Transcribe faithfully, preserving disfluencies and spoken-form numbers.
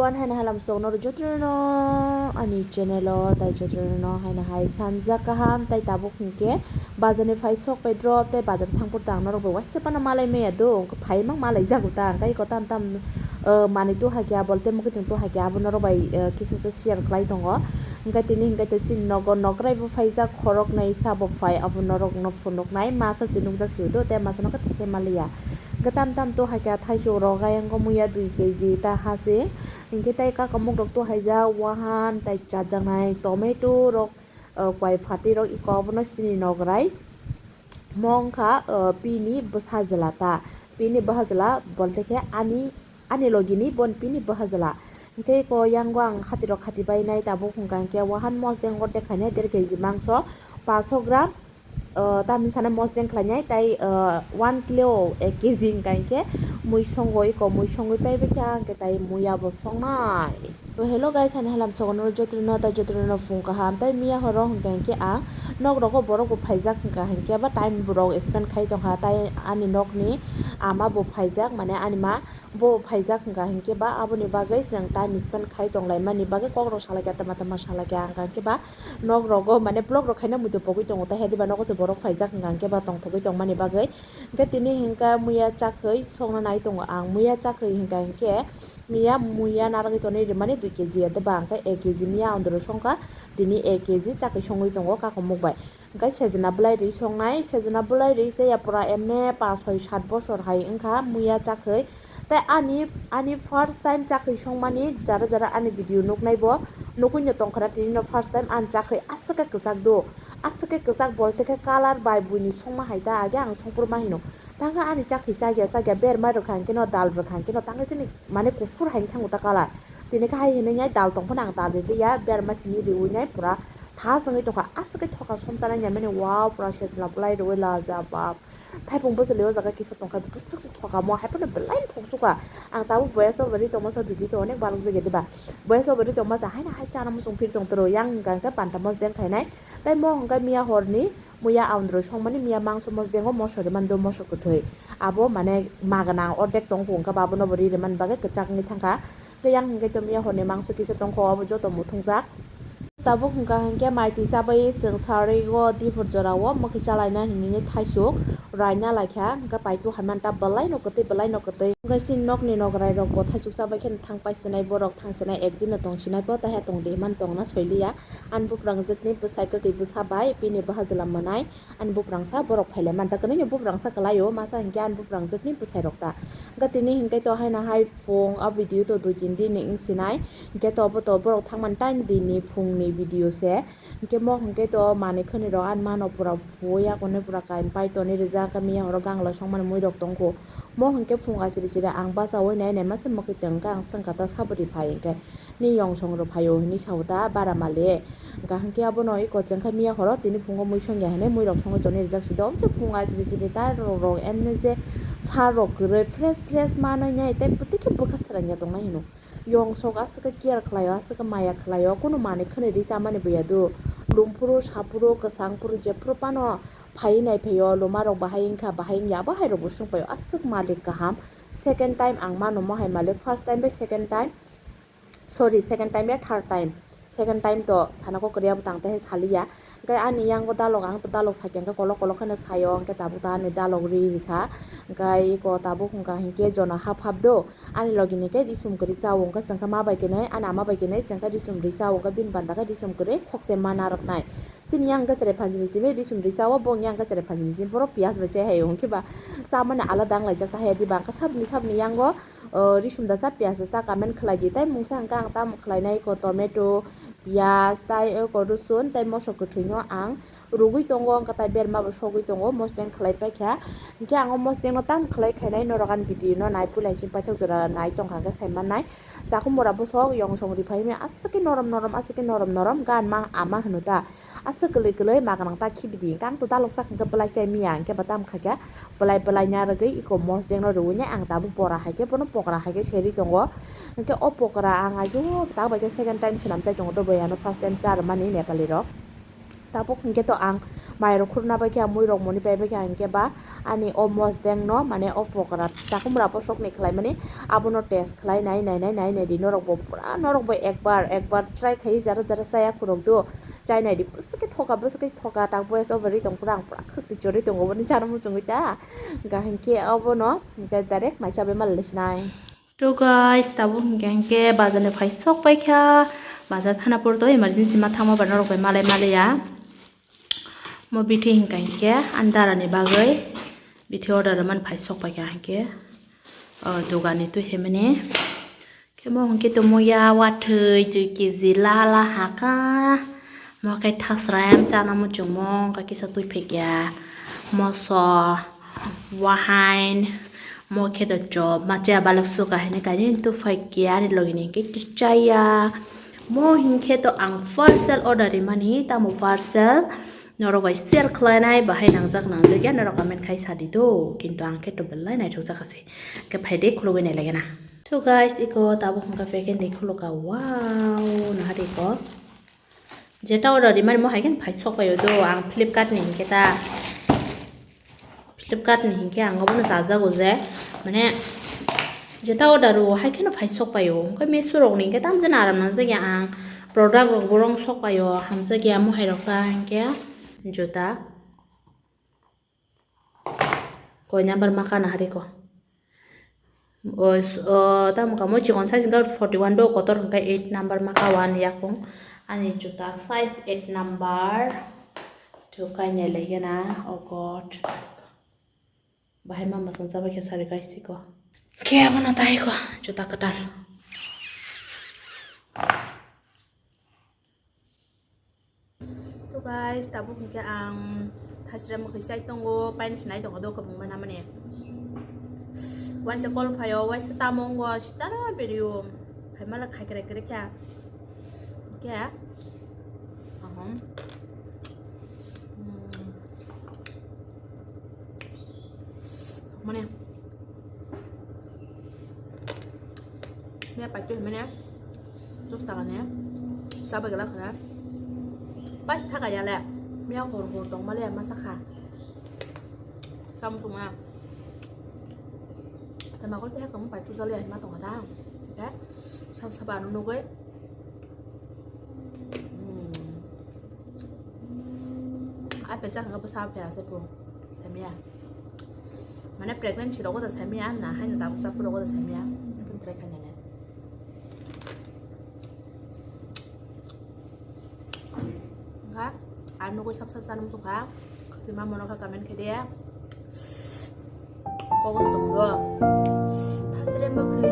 Ang haino halam sok norok jotono ani channel o, tai jotono haino hai sanja kaham, tai tabuk hinkhe bazar ni phai sok pai drop, tai bazar thangpor tang norok bai waisa phano malai maya do, phai mang malai jago ta, hwnkhe eko tam tam, uh, manwi tu hakhe abol tei mwkhwtwng tu hakhe abo norok bai, uh, kisa se share khlai tongo. Hwnkhe tini hwnkhe to chini nogo nokrai bo phaijak, khorok nai sabo phai, abo norok no phunuknai masa se nukjak sio do, tei masa no khe to se maliya. Hwnkhe tam tam to hakhe thaichuk rok ayang o muya dui K G ta hasi. Hinkhe tei kakamuk rok to haijak wahan tai chajaknai tomato rok, uh, kwai phatwi rok eko abono chini nograi. Mo wngkha, uh, pini bwsajwla ta, pini bwsajwla bolte khe ani, ani logini bon pini bwsajwla. Hinkhe eko yango ang khati rok khati bainai tabuk hwnkha hinkhe wahan mosdeng ordek khainai der K G mangso, paso gram. Uh, tamni sana mosdeng khlainai tai, uh, one kilo ek K G hwnkha hinkhe mui songo eko mui songwi paibai kha hinkhe tai muya bo songnai. To hello guys, ani halam sogono jotono tai jotono phung kaham tai miya horo hwnkha hinkhe ang nok rogo borok bo phaijak hwnkha hinkhe ba time borok spend khai tongkha tai ani nokni ama bo phaijak mane ani ma bo phaijak hwnkha hinkhe ba aboni bagwi chwng time spend khai tonglaimani bagwi kokrok salaikha tama tama salaikha hwnkha hinkhe ba nok rogo mane vlog rok khaina muitu pogwi tongo, tai hadiba nogo se borok phaijak hwnkha hinkhe ba tongthogwi tongmani bagwi. Hinkhe tini hinkhe muya chakhwi songna nai tongo ang, muya chakhwi hinkha hinkhe miya muya narwgwi tonwi rwmani dui K G ya, tei ba hinkhe ek K G miya andro songkha, tini ek K G chakhwi songwi tongo kakamuk bai. Hinkhe sejna bwlai rwi songnai, sejna bwlai rwi se ya pura emne pas soi sat bosor hai wngkha muya chakhwi. Tei ani, ani first time chakhwi songmani jara jara ani video nuknai bo nukwi no tongkha na, tini no first time ani chakhwi aswk khe kwchak do, aswk khe kwchak bolte khe colour bai buini songma hai ta age ang songphuru ma hino. Tangkhe ani chakhwi chakya chakya berma rwkha hinkhe no dal rwkha hinkhe no tangkhe chini mane kuphur hai thango ta colour. Tini khe hai hinwi nai dal tong phano ang dal rwliya, berma simi riwi nai pura thas wngwi tongkha, aswk khe thoka somsana nai mani wow pura sejla bwlai rwi lajabak. Thaipung bwchwlwi o jaga kisa tongkha, bwswk se thokamo, hai phano belai no thoksukha. Ang tabuk voice over ri tongma sa video to onek balok jagya diba. Voice over ri tongma sa haino hai chana muchung phir tong toro, yang hwnkha hwnkhe panta mosdeng khainai. Tai mo hwnkha miya horni, muya aundro songmani miya mangso mosdengo moso rimani do, moso kwthwi. Abo mane magwnang ordek tongkha, hwnkha ba abono bo ri rimani bagwi kwchak wngwi thangkha. Tei yang hwnkhe to miya horni mangso kisa tongkha, abo joto muthungjak. Tabuk hwnkha hinkhe mai twi chabai chwng sarwi o diphur jora o mwkhwi chalaina hinwi thaichuk raina laikha, hwnkhe paitu hai manta belai no kwtwi belai no kwtwi. Hwnkhe chini nokni nograi rok bo thaichuk chabai kheno thang pai sinai, borok thang sinai ek din no tong sinai bo, taiha tong di himani tongna soiliya. Ani buphrangjwkni bwsai kwtwi bwsa bai bini bwsajwla mwnai. Ani buprangsa borok phailai manta, kwnwi ni buprangsa kwlaio, masa hinkhe ani buprang jwkni bwsai rok ta. Hwnkhe tini hinkhe to haino hai phung a video to dui tin din ni wng sinai, hinkhe to obo to borok thangmani time din ni phung ni video se. Hinkhe mo hinkhe to manwi khwnwi rok ani mano pura phuya kone pura kain pai toni rijak, khe miya horo gangla songmani mui rok tongkho. Mo hinkhe phung asiri siri ang bachaui nai nai masa mwkhwi tongkha, ang swngkha ta sabri phai hinkhe. Ni yongsong rok phaio hinwi sao ta bara male. Hwnkha hinkhe abono eko chengkha miya horo tini phungo mui songya hinwi mui rok songwi tonwi rijak si do. Omse phung ajri jini ta rok rok emne je sar rok kwrwi fresh fresh manwi nai tei bwtwi khe bwkha swrangya tongnai hino. Yongsok aswk khe care khlaio, aswk khe maya khlaio, kunu manwi khwnwi ri chamani bo ya do. Lumphuru, saphuru, kwchangphuru jephuru phano phaiwi nai phaio, luma rok bahai wngkha, bahai wngya, abo hai rok bo swngpaio, aswk malik kaham. Second time ang mano mohai malik, first time bai second time. Sorry, second time ya third time. Second time to sana kok kwrwi abo tang tei saliya. Hwnkhe ani yango dalok, ang to dalok sakya hwnkhe kolok kolok kheno sayo, hwnkhe tabuk ta ani dalok ri rikha. Hwnkhe eko tabuk hwnkha hinkhe jona hap hap do. Ani logi ni khe risum kwrwi chao, hwnkhe chwngkhe ma bai khenwi, ani ama bai khenwi chwngkhe risum rwi chao, hwnkhe bini banda khe risum kwrwi khokse ma narwknai. Chini yang khe cherai phanjini simi risum rwi chao, bo yang khe cherai phanjini simi borok piyaj bai chai hai, hwnkhe ba chamani alada wng laijak ta hai, diba hwnkhe sabni sabni yango. O, risum da cha, piyaj da cha, comment khlai di. Tai mungsa hwnkhe ang tamo khlainai, eko tomato, piyaj, tai eko rosun, tai moso kwthwino ang rwgwi tongo, hwnkhe tai berma bo sogwi tongo, mosdeng khlai paikha. Hwnkhe ang o mosdengno tam khlai khainai, norok ani video no nai puila simi paithak jora nai tongkha hwnkhe sai mannai. Chakhumora bwsok yongsong riphai maya, aswk khe norom norom, aswk khe norom norom, gan ma ama hwno ta. Aswk kwlwi kwlwi maganang ta khibidi, hwnkhe ang to dalok sak hwnkhe bwlai chai miya, hwnkhe bo tamo khaikha bwlai bwlai narwgwi eko mosdengno rwui nai ang tabuk bora hai khe bono pokora hai khe serwi tongo. Hwnkhe o pokora ang ayo tak bai khe second time swnam chai tongo, dobo ano first time cha rwmani Nepali rok. Tabuk hinkhe to ang mairok khurna bai khe, ang muirok moni pai bai khe, ang hinkhe ba ani o mosdeng no, mane o pokora chakhumra bosok ni khlai mani, abono test khlai nai, nai, nai, nai, nai di. Norok bo pura, norok bo ekbar, ekbar try khai jara, jara chaya khurok do. Chai nai di, bwswk khe thoka, bwswk khe thoka, tak boyas over ri tong pura, ang pura khwtwi chorwi tongo, boni chana muchungwi ta. Ga hinkhe obono, hinkhe direct mai chabai malai sinai. To guys, tabuk hinkhe, hinkhe bazar ni phai sok pai kha. Bazar thana por to emergency ma thangma ba norok bai malai maliya. Mo bithi hinkha hinkhe, ani dara ni bagwi bithi order man phai sok pai kha hinkhe. O dogani twi hemani. Khe mo hinkhe to mo ya wathwi dui kg la la haka. Mo khe thasra em chana muchungmo, hwnkhe kisa twi phekya. Moso, wahain, mo khe to chop, ma chaya balok suka hini kainwi to phai khe ani logi ni khe to chaya. Mo hinkhe to ang parcel order rimani, tamo parcel norok bai share khlainai, bahai nangjak nangjak ya norok comment khai sadi do, kintu ang khe to belai naithok jakha se, khe phai de khulugwi nai lagena. To guys, iko tabuk hwnkha packing de khuluka, wow, nahar iko. Jeta order rimani mo hai khe phai sok paio do, ang Flipkart ni hinkhe ta. Flipkart ni hinkhe ang obono chajago je, mane, jeta order o hai kheno phai sok paio. Hwnkhe Meesho rok ni hinkhe tamjani aram nangjak ya ang, product rok bo rong sok paio, hamjak ya mo hai rok ta hinkhe juta. Koi number ma kana hari ko. O, s-, o, tamo kamo chikon size wngkha forty one do, kotor hwnkha eight number maka one yakung. Ani juta size eight number. To kainai lagena, oh God. Bahai ma masang chabai khe sari guys siko. Khe abono tai ko, juta kwtal. To guys, tabuk hinkhe ang thasira mwkhwi chai tongo, paini sinai tongo do kwbangma namani. Waisa call phaio, waisa tamo wngo, sitara video phaimala khai kwrwi kwrwi kha. Hinkhe, ahom. Hmm. Mane. Miya paitwi hwnmani dos taka ni chabai glak khna. Pais thaka ya le. Miya hor hor tong male masa kha. Samung tong ma. Tama kol te hakam pai tu jali ma tong da. Ke sab sab anu nugui. Hmm. Ape chakha khe bwsa phera se pung. Samiya. Mane pregnancy rogo da samiya, na haino tabuk chapur rogo da samiya. Try khainai. Wngkha, ar nugui sab sab chana muchungkha. Khwtwma mono kha comment khe de. Kogo tonggo. Thasire mwkhwi